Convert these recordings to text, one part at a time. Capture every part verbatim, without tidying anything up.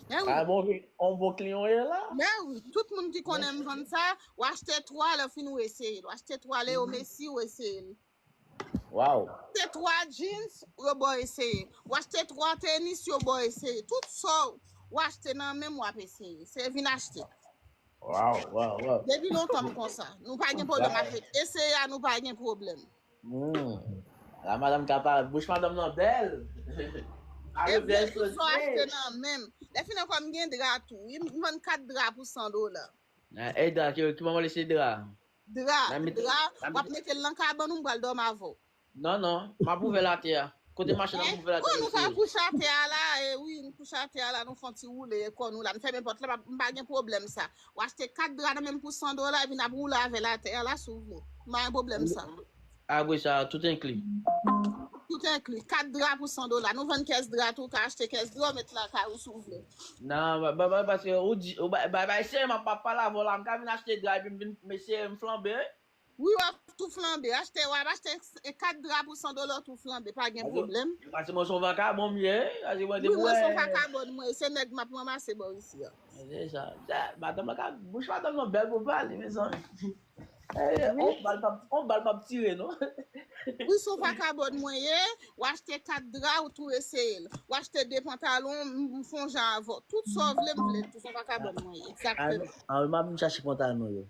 Men wi. Ah, bon, on bon kliyan w ye la. Men wi, tout moun ki konnen m vann sa, w achte twa, lè w fin ou eseye l. W achte twa Leo Messi, ou eseye l. Wow. W achte twa jeans, yo ba w eseye. W achte twa tenis, yo ba w eseye. Tout sa w achte nan men m, w ap eseye. Se vin achte. Wow, wow, wow. Depi lontan m konsa. Nou pa gen pwoblèm avèk eseye a, nou pa gen pwoblèm. Hmm. La madanm ka pale, bouch madanm nan bèl. Epi tout sa w achte nan men m. Lè fin ankò m gen dra tou. Wi, m vann kat dra pou san dola. E dra ki, ki manman lese dra. Dra, dra, w ap mete l nan kabann ou, m pral dòmi avè w. Non, non, m ap ouvè l atè a. Kote machin nan, m ouvè l atè. Bon, nou ka kouche atè a la, e wi, nou kouche atè a la, nou fè yon ti woule kò nou la, nou fèmen pòt la, m pa gen pwoblèm sa. W achte kat dra nan men m pou san dola, epi n ap woule avè l atè a la, si w vle. M pa gen pwoblèm sa. Apre sa, tout enkli. Tout enkli. Kat dra pou san dola. Nou vann kès dra tou, w ka achte kès dra, w met lakay ou si w vle. Non, ba, ba, ba, paske ou di, ou ba, ba, ba, sere, m ap pale avè w la, m ka vin achte dra, epi m vin, mesye, m flanbe. Wi, w ap tou flanbe. Achte, w ap achte kat dra pou san dola, w tou flanbe. Pa gen pwoblèm. Paske mwen se yon vakabon m ye, paske mwen Wi, mwen se yon vakabon, mwen. Se nèg m ap ranmase bò isi a. Se sa. Madanm nan ka, bouch madanm nan bèl pou pale, mezanmi. On bal m ap tire, non? Wi, se yon vakabòn mwen ye. W achte kat dra, ou tou eseye l. W achte de pantalon, m fè yon jan avè w. Tout sa w vle, m vle l tou. Se yon vakabòn mwen ye. Egzakteman. An, m ap vin chache pantalon yo.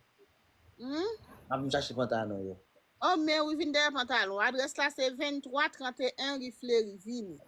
Hmm? M ap vin chache pantalon yo. Oh, men wi, vin dèyè pantalon. Adrès la se venntwa tranteyen ri Fleri. Vini.